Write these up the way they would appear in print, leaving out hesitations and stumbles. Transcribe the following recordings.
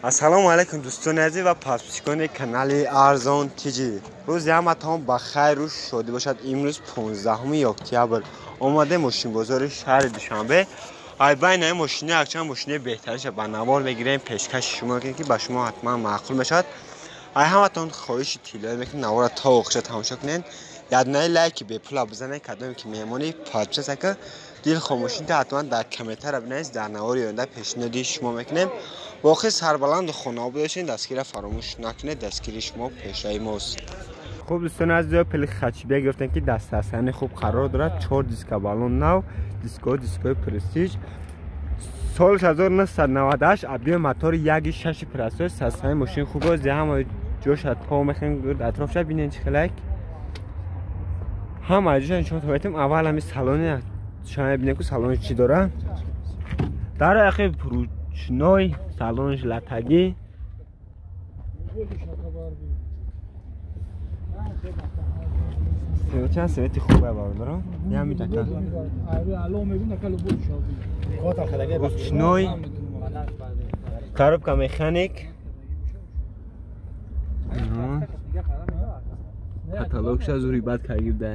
Ассалому алайкум дӯстони азиз ва подписчикони канали Арзон ТЖ. Рӯзи ҳаматон ба хайру шодӣ бошад. Имрӯз 15 октябр омадем мошинбозори шаҳри Душанбе. Ай байни ин мошини якчанд мошини беҳтаринша ба навор мегирем, пешкаши шумо мекунем, ки ба шумо ҳатман маъқул мешавад. Ай ҳаматон хоҳиши тиллоӣ мекунем, навора то охиша тамошо кунед. Яднаи лайки бепула бизанед, кадоме ки меҳмони подписчик ка дил хомӯшида ҳатман дар комментария бинависед. Дар навори оянда пешниҳоди шумо мекунем. Боқӣ сарбаланду хонаобод бошед, дастгирро фаромӯш накунед, дастгири шумо пешраи мост. Хуб дӯстони азиз, Опел хэтчбек гирифтем, ки дастасани хуб қарор дорад. 4 диска баллон нав, дискҳо дискҳои престиж. Соли 1998, объём мотори 1.6 простой, састани мошин хуб аст. Ҳама ҷоша то мехоҳем атрофша бинед чӣ хелак. Ҳама ҷоша нишон метем. Аввал ҳами салони шумо бинед, ку салони чӣ дора. Дар яхи ручной салонш латагӣ. Чанд свети хубе бародаро. Ями така. Ручной коробка механик. Каталогша зури бад кагибда.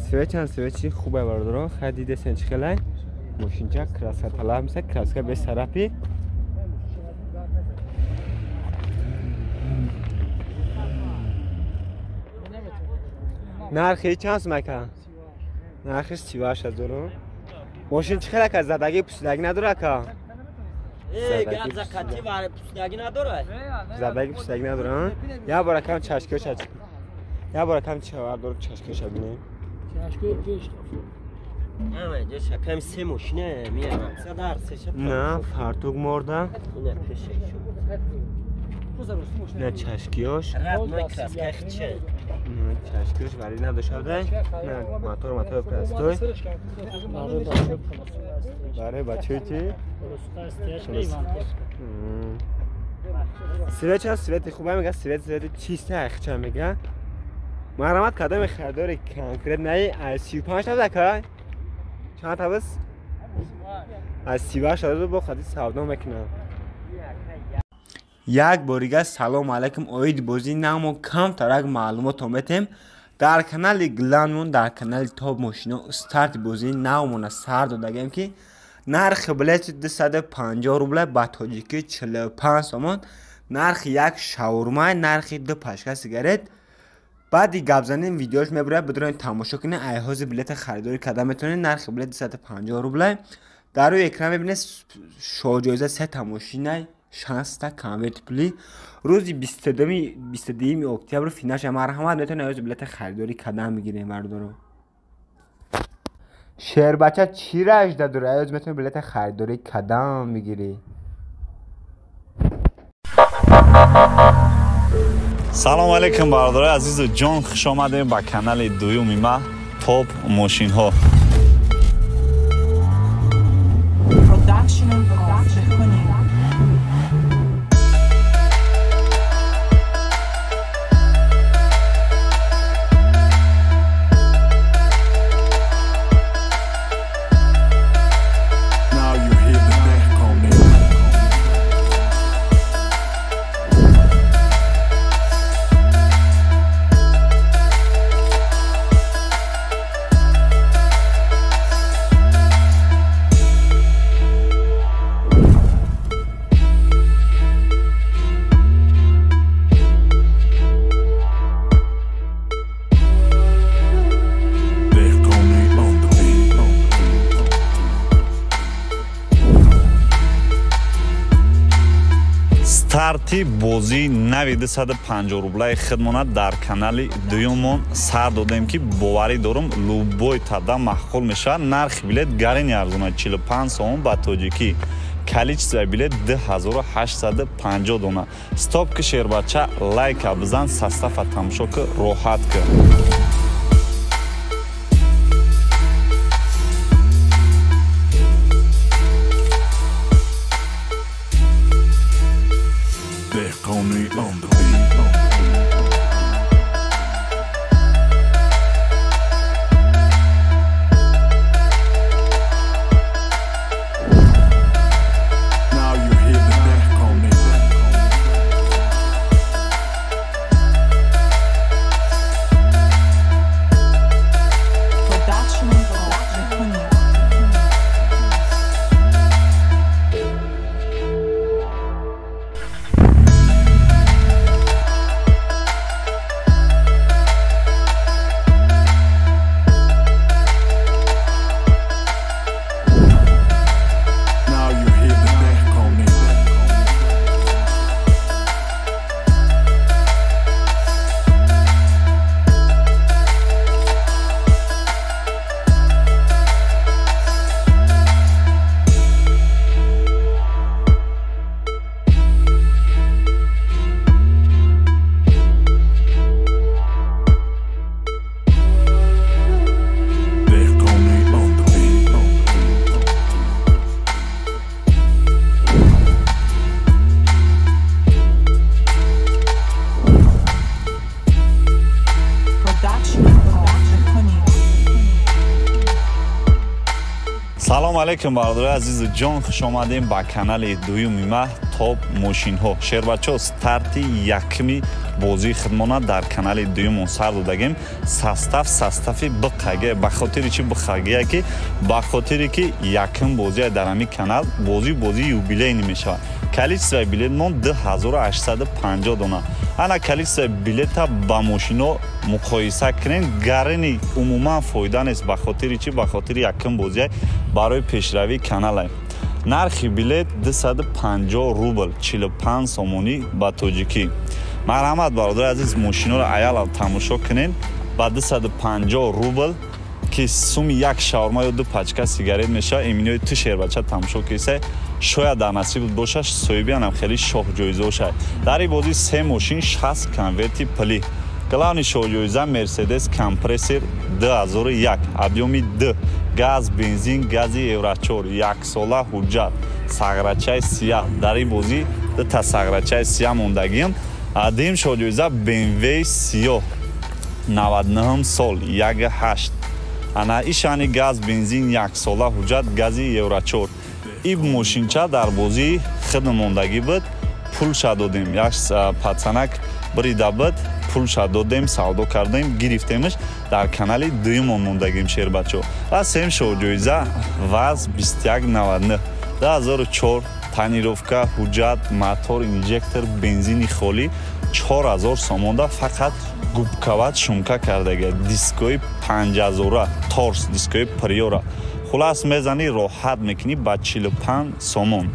Свет чанд свети хубе бародаро. Хай дидесен чӣ хелай. Мошинча краска талаб меса, краска без сарапи. Нархи чанд сумака? Нархи 38 ҳазор. Мошин чӣ хелака? Задагӣ пусидагӣ надора ка? Гап закати варе пусидагӣ надора? Задагӣ пусидагӣ надора? Я бора кам чашкиёша. Я бора кам чавар чашкиёша бинем. Чашкиё пеш. Кам се мошина меям. На, фартук морда. На чашкиёш. На чашкиёш вари надошавда. На мотор мотор простой. Барои бачаи чи? Свет чанд свети хубе мега, свет свети чиста яхча мега. Марҳамат кадоми харидори конкрет наи аз 35 та зака? Чанд та бас? Аз 38 ҳазор бо хади савдо мекунам. Як борига салом алайкум. Оид бозӣ намо камтарак маълумотон метем. Дар канали Гланмон, дар канали Топ мошино старти бозии навмона сар додагем, ки нархи билети 250 рубла, ба тоҷикӣ 45 сомон, нархи як шаурма, нархи ду пачка сигарет. Баъди гапзанем видеош мебурад, бидуред тамошо кунед. Ай ҳозир билета харидорӣ карда метавонед. Нархи билет 250 рубла. Дар рӯи экран мебинед шоҳҷоиза се та мошина, 60 конверти пулӣ. Рӯзи 22 октябр финалша. Марҳамат, метавонед ҳозир билета харидорӣ карда бигиред бародаро. Шербача чӣ ражда дора? Ҳозир метавонед билета харидорӣ карда бигирӣ. Салом алейкум бародарои азизу ҷон, хуш омадем ба канали дуюми ма Топ мошинҳо. Старти бозии нави 250 рублаи хидмона дар канали дуюмон сар додем, ки боварӣ дорум любой тада маъқул мешавад. Нархи билет гарини арзона 45 сомон ба тоҷикӣ. Количествои билет 2850 дона. Стоп ки шербача, лайка бизан, состава тамошо ки роҳат ки. Dehqoni on the beat. Салом алейкум бародарои азизу ҷон, хуш омадем ба канали дуюми ма Топ мошинҳо. Шербачо, старти якми бозии хидмона дар канали дуюмон сар додагем. Состав-состави биқаге. Ба хотири чи биқагия ки ба хотире ки якм бозия дар ҳамин канал бозии юбилейни мешавад. Количествои билетмон 2850 дона. Ана количествои билета ба мошино муқоиса кунем, гарини умуман фоида нест. Ба хотири чи? Ба хотири якм бозия барои пешравии каналай. Нархи билет 250 рубл, 45 сомонӣ ба тоҷикӣ. Марҳамат бародари азиз, мошиноро аялав тамошо кунед. Ба 250 рубл ки суми як шаурма ё ду пачка сигарет мешавад, иминои ту шербача тамошо киса, шояд дар насиб бошад, соҳибианам хеле шоҳҷоиза бошад. Дар ин бозӣ се мошин 60 конверти пулӣ. Главни шоҳҷоиза Мерседес компрессор 2001, объёми 2, газ, бензин, гази Евро 4, яксола ҳуҷҷат, сағрачаи сияҳ. Дар ин бозӣ дута сағрачаи сияҳ мондагиам. Дуюм шоҳҷоиза BMW сиёҳ 99 сол 1.8. Ана ишани газ, бензин, яксола ҳуҷҷат, гази Евро 4. Ин мошинча дар бозии худ мондагӣ буд, пулша додем. Як пацанак бирида буд, пулша додем, савдо кардем, гирифтемш, дар канали дуюмон мондагим шербачо. Ва сеюм шоҳҷоиза ВАЗ 2199 2004, тонировка, ҳуҷҷат, мотор, инжектор, бензини холӣ 4000 сомонда, фақат губкават шумка кардага, дискои 5000 торс, дискои приора. Хулас мезанӣ, роҳат мекунӣ ба 45 сомон.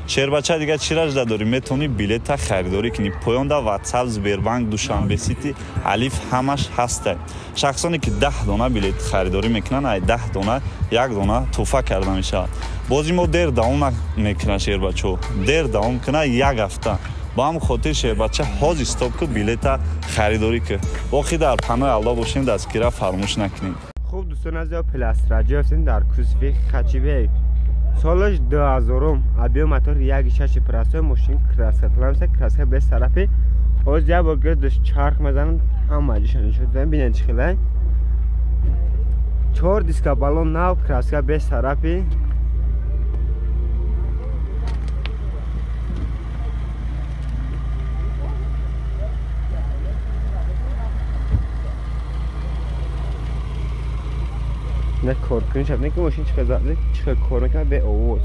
Шербача, дига чӣ ражда дорӣ? Метавонӣ билета харидорӣ кунӣ. Поёнда WhatsApp, Сбербанк, Душанбе Сити, Алиф ҳамаш ҳаста. Шахсоне ки 10 дона билет харидорӣ мекунанд, ай 10 дона як дона тӯҳфа карда мешавад. Бози мо дер давом мекунад шербачо, дер давом кунад як ҳафта. Ба ҳамин хотир шербача ҳозир стоп ку, билета харидорӣ ку. Боқӣ дар паноҳи Аллоҳ бошем, дастгира фаромӯш накунем. Хуб дӯстон азиз, пластраҷи ҳастем дар кузови Хачибек. Солаш 2000, объём мотор 1.6 простой, мошин краска тламса, краска без тарафи. Ҳозир як бор гирдаш чарх мезанам, ҳама ҷиша нишон додам, бинед чӣ хелай. 4 диска баллон нав, краска без тарафи. نه کار کنی شب نه که ماشین چقدر زده چقدر کار میکنه به آواز.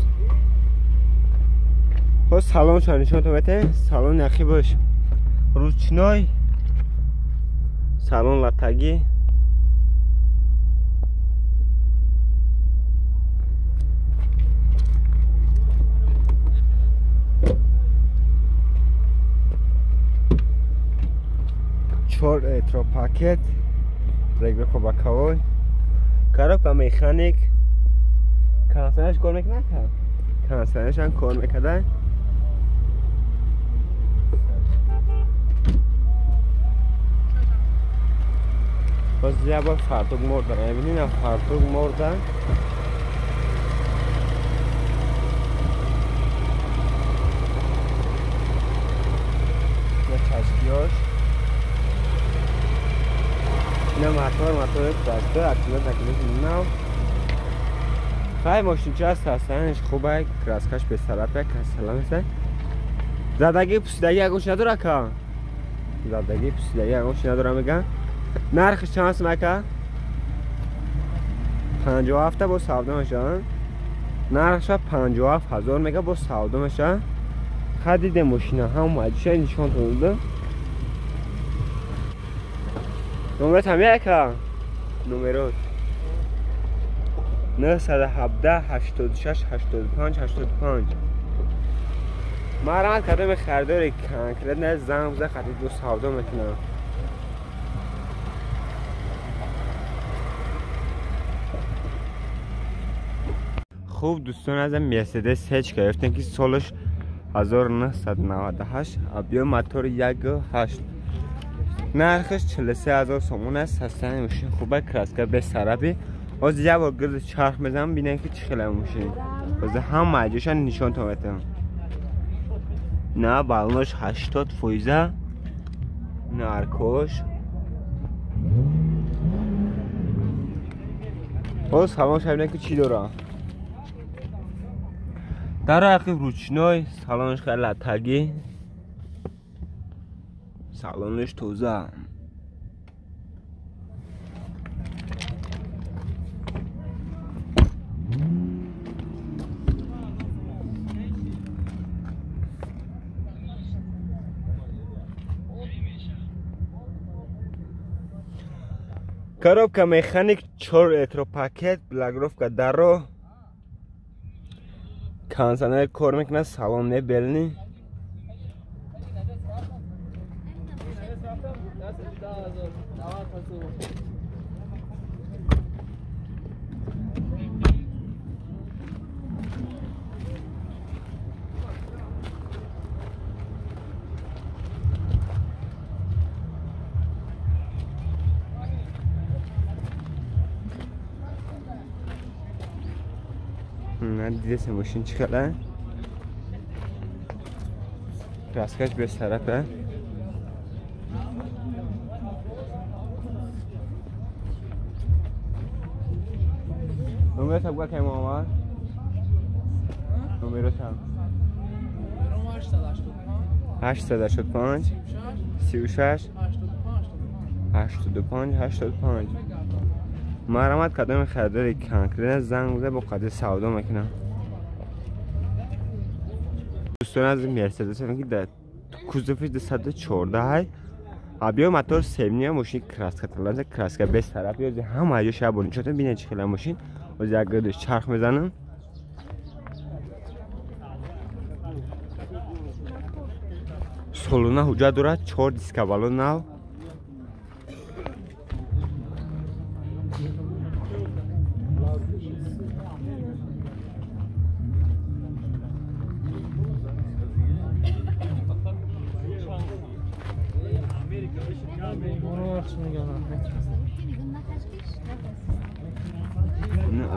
خب سلام شما نشون تو بده. سلام نخی باش. روچنای سلام لطگی. چهار اترا پاکت رگرکو بکاوی коробка механик. Кондиционерш кор мекунад? Кондиционерш ҳам кор мекарда. Боз як бор фартук мурда. Мебинед, фартук мурда. نه چشکیاش، نه мотор трактор аксилот нав. Хай мошинча аст, ҳастанаш хубай, краскаш бесарапя, касалам аст. Задагӣ пусидагӣ ягон чи надора ка? Задагӣ пусидагӣ ягон чи надора меган. Нархш чанд сум ака? 57 бо савдо мешавад. Нархша 57,000 мега бо савдо мешавад. Ха дидем мошина ҳам маҷиша нишон додам. Номерот ҳам яка? Номерот 917 86 85 85. Марҳамат кардем харидори конкрет не занг бизан, хати ду савдо мекунам. Хуб дӯстон азам, Мерседес ҳеҷ гирифтем ки солаш 1998, объём мотор 1.8, нархаш 43,000 сомон аст. Ҳастани мошин хуба, краска без сараби. Ҳозир як бор гирд чарх мезанам, бинем ки чӣ хела мошин. Ҳозир ҳама ҷоша нишон метавонам. На баллош 80%, наркош. Ҳоз ҳамон шабинем ки чӣ дорам. Дар ақиб ручной, салонаш хеле латагӣ. Салонаш тоза. Коробка механик 4 электропакет, блокировка даро. Кондиционер кор мекунад, салон мебелни. Дидесем мошин чӣ хела? Краскаш бестарафе. Номерат бگو که محمد. номерат هم 885 36 85 85. марҳамат кадоми харидори конкретно занг биза, бо қадри савдо мекунам. Дӯстон аз Мерседес ки дар кузовиш 214 ҳай. Абиё мотор семния, мошин краска таланта, краска без тараф ёзи ҳама ҷо шаб нишота бинед чӣ хела мошин. Ози як гирдиш чарх мезанам. Солона ҳуҷҷат дорад, 4 диска балон нав.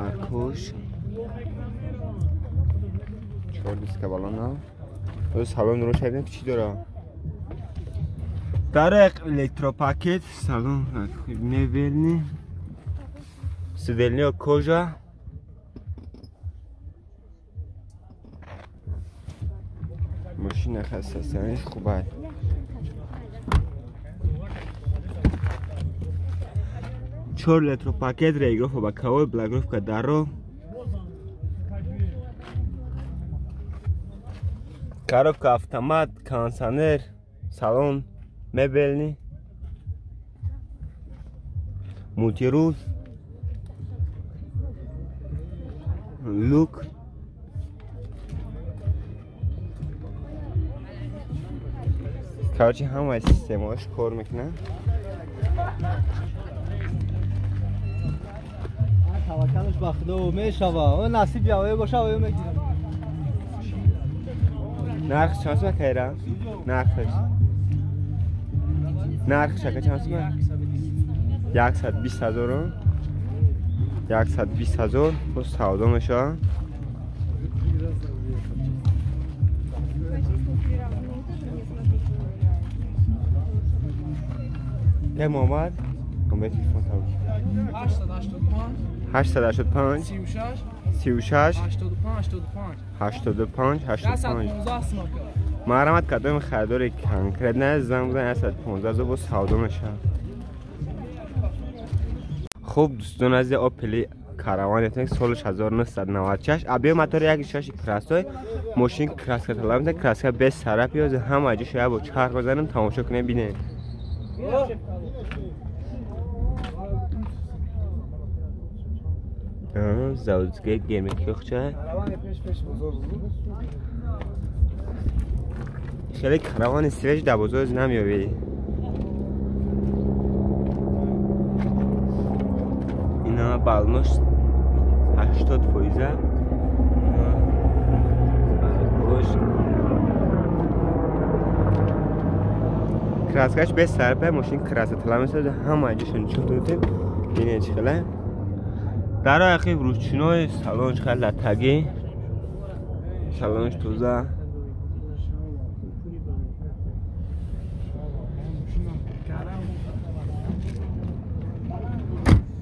Аркош 4 диска балон нав. Салон رو شبیه چی داره؟ در электропакет, салон мебелни, сидельня кожа. Мошина хасасияниш хуб аст. 4 электропакет, регировка боковой, блокировка даро. Коробка автомат, кондиционер, салон мебельный, мультируль, люк. Короче, ҳамаи системаҳош кор мекунад. Таваккалаш ба Худо мешава. Насиб яве боша, ё мегирам. Нарх чанд сум кайра? Нархаш. Нархш ака чанд сум? 120 ҳазор. 120 ҳазор бо савдо мешава. Эй Муҳаммад, ком телефон тавр. 885 36 85 85. марҳамат кадоми харидори конкретно занг бизанед, 115 ҳазор бо савдо мешавад. Хуб дӯстон аз Опел Караван солш 1996, абиё мотор 1.6 красой, мошин краска талаб мекунад, краска без тараф ёзи ҳама ҷо шояд бо чарх бизанем, тамошо кунем, бинем. Заводская герметикаxcha. Хеле каравани свеж дар бозор намеёбӣ. Ина балнош 80%. Краскаш без сарпа, мошин краска талаб месозад, ҳама ҷошон нишон додем. Бинед чӣ хела. Дар ақиб ручной, салонш хеле латагӣ, салонш тоза.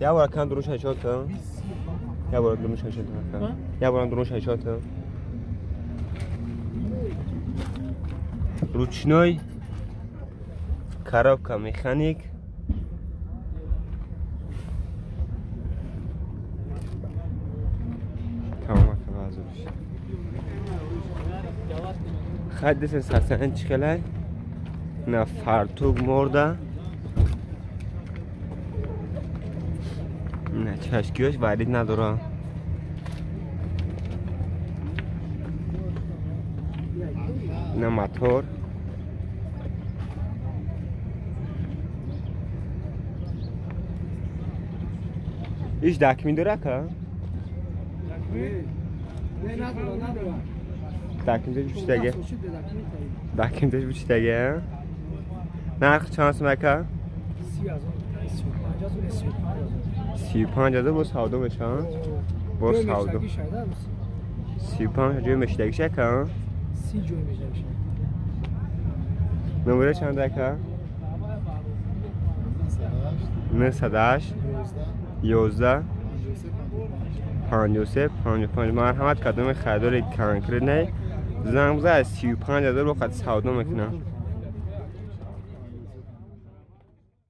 Я бора кан дуруш ҳайшотам. Я бора дуруш ҳайшотам. Я бора дуруш ҳайшотам. Ручной. Коробка механик. Тамом ака. Хай десен сасан чихелай. На фартук морда. На чашкиёш варид надора. На мотор. Иш дакми дора ка? Дакми даш бучидаге. Дакми даш бучидаге. Нарх чанд сум ака? 35,000 бо савдо мешавад? Бо савдо. 35 ҷои мешидагиш ака? 30 ҷои мешидагиш. Номера чанд ака? 908 11 53 55. Марҳамат, кадоми харидори конкретне занг бизан, аз 35,000 бо қад савдо мекунам.